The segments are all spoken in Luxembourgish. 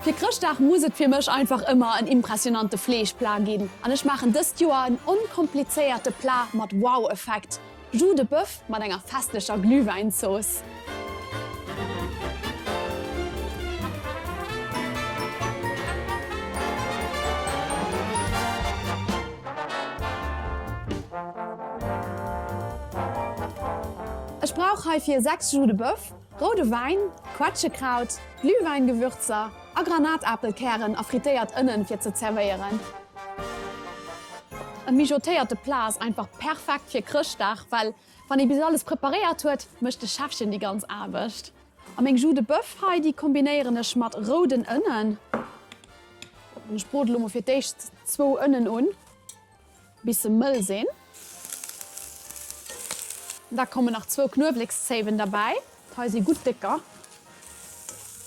Fir Chrëschtdag muss et fir mech einfach ëmmer en impressionante Fleeschplat ginn an ech maachen dëst Joer en onkomplizéierte Plat mat Wow-Effekt, Jus de Boeuf mat enger festlecher Glühwäinzooss. Ech brauch heifir 6 Jus de Boeuf, Roude Wäin, Quetschekraut, Glühwäingewürzer a Granatapelkären a frittéiert Ënnen fir ze zerwéieren. E mijotéierte Plat ass einfach perfekt fir Chrëschtdag, well wann ee bis alles preparéiert huet, mécht de Schäffchen déi ganz Aarbecht. A meng Jus de Boeuf hei, déi kombinéieren ech mat rouden Ënnen. An ech brode lo mol fir d'éischt zwou Ënnen un. Bis se mëll sinn. Da kommen nach zwou Knuewlekszéiwen derbäi. Hei si gutt décker.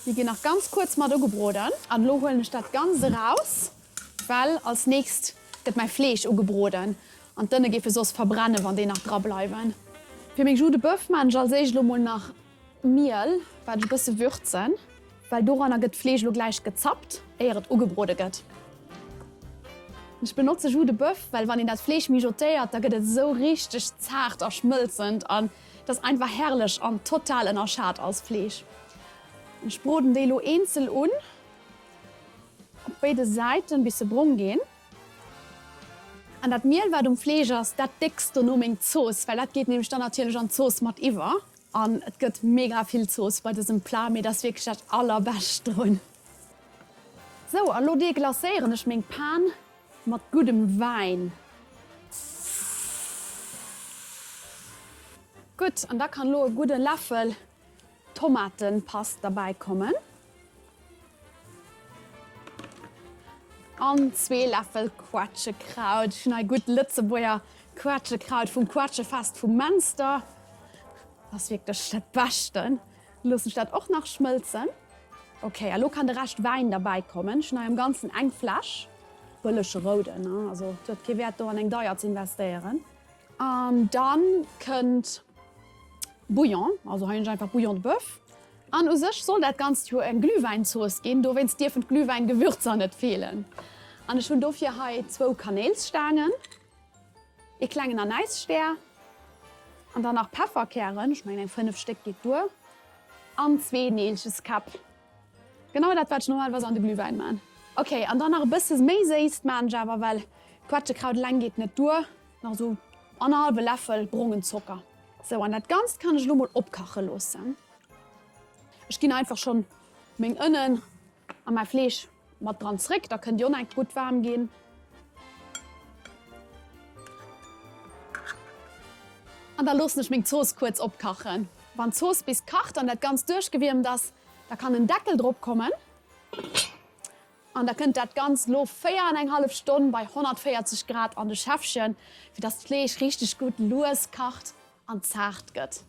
Déi ginn nach ganz kuerz mat ugebroden. An elo huelen ech dat Ganzt eraus, well als nächst gëtt mäi Fleesch ugebroden an d'Ënne géife soss verbrennen, wann déi nach dra bleiwen. Fir meng Jus de Boeuf maan ech als éischt elo mol nach Miel, wat ech e bësse würzen, well doranner gëtt d'Fleesch elo gläich gezappt, éier et ugebrode gëtt. Ech benotze Jus de Boeuf, well wann een dat Fleesch mijotéiert, da gëtt et esou richteg zaart a schmëlzend an et ass einfach herrlech an total ënnerschat als Fleesch. Ech broden déi elo eenzel un op béide Säiten, bis se brong ginn. An dat Miel wat um Fleesch ass, dat déckst dono meng Zooss, well dat geet nämlech dann natierlech an d'Zooss mat iwwer. An et gëtt mega vill Zooss bei dësem Plat, mee dat ass wierklech dat allerbescht drun. Sou, a lo deglacéieren ech meng Pan mat guddem Wäin. Gutt, an da kann lo e gudde Läffel Tomatenpast derbäi kommen. An zwee Läffel Quetschekraut. Ech hunn hei gutt Lëtzebuerger Quetschekraut vum Quetschefest vu Menster. Dat ass wierklech dat Beschten. Loossen ech dat och nach schmëlzen. Ok, a lo kann de Rescht Wäin derbäi kommen. Ech hunn hei am Ganzen eng Fläsch. Bëllege rouden, ne? Also et huet kee Wäert do an eng deier ze investéieren. An dann kënnt Bouillon, also hei hunn ech einfach Bouillon de Boeuf. An u sech soll dat Ganzt jo eng Glühwäinzooss ginn, dowéinst dierfen d'Glühwäingewürzer net feelen. An ech hunn dofir hei zwou Kanéilsstaangen, ee klengen Anäisstär an dann nach Pefferkären, ech mengen eng 5 Stéck geet duer, an zwee Neelcheskäpp. Genau dat wat ech normalerweis an de Glühwäin maan. Ok, an dann nach e bësse méi Séisst maan ech awer, well Quetschekraut eleng geet net duer. Nach esou annerhallwe Läffel brongen Zocker. Sou, an dat Ganzt kann ech elo mol opkache loossen. Ech ginn einfach schonn meng Ënnen a mäi Fleesch mat dran zréck, da kënnt déi och nach enk gutt waarm ginn. An da loossen ech meng Zooss kuerz opkachen. Wann d'Zooss bis kacht an dat Ganzt duerchgewiermt ass, da kann en Deckel drop kommen. An da kënnt dat Ganzt lo 4 an eng hallef Stonn bei 140 Grad an de Schäffchen, fir dass d'Fleesch richteg gutt lues kacht an zaart gëtt.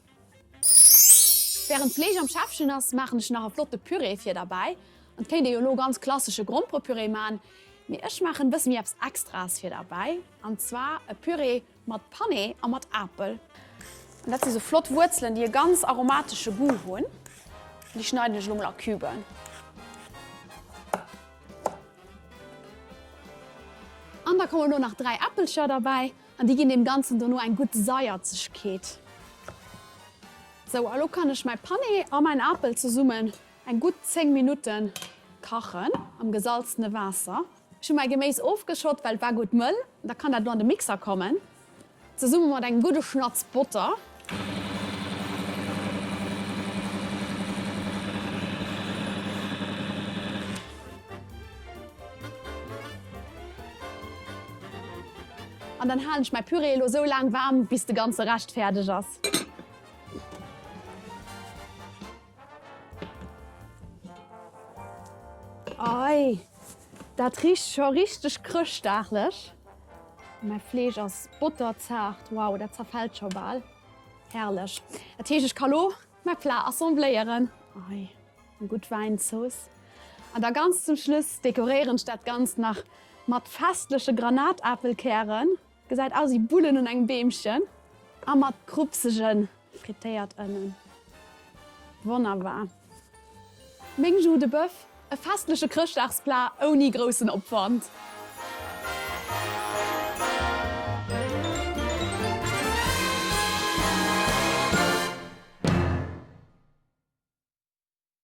Wärend d'Fleesch am Schäffchen ass, maachen ech nach e flotte Püree fir derbäi. An et kéint ee jo lo ganz klassesche Gromperepüree maachen, mee ech maachen e bësse méi eppes Extraes fir derbäi, an zwar e Püree Mat Panée a mat Apel. An dat si sou flott Wuerzelen, déi e ganz aromatesche Goût hunn. Déi schneiden ech elo mol a Cuben. An da kommen elo nach 3 Äppelcher derbäi an déi ginn deem Ganzen dono eng gutt Saierzegkeet. Sou, a lo kann ech mäi Panée a mäin Apel zesummen eng gutt 10 Minutten kachen am gesalzene Waasser. Ech hu mäi Geméis ofgeschott, well et war gutt mëll. Da kann dat elo an de Mixer kommen, zesumme mat engem gudde Schnatz Botter. An dann halen ech mäi Püree elo esou laang waarm, bis de ganze Rescht fäerdeg ass. Ei, dat richt scho richteg chrëschtdaglech. Mäi Fleesch ass botterzaart, wow, dat zerfält scho bal. Herrlech. Dat heescht, ech ka lo mäi Plat assembléieren. Ei, eng gutt Wäinzooss. An da ganz zum Schluss dekoréieren ech dat Ganzt nach mat festleche Granatapelkären. Gesäit aus ewéi Bullen un engem Beemchen. A mat krupsege frittéiert Ënnen. Wonnerbar. Meng Joue de Boeuf. E festleche Chrëschtdagsplat ouni groussen Opwand.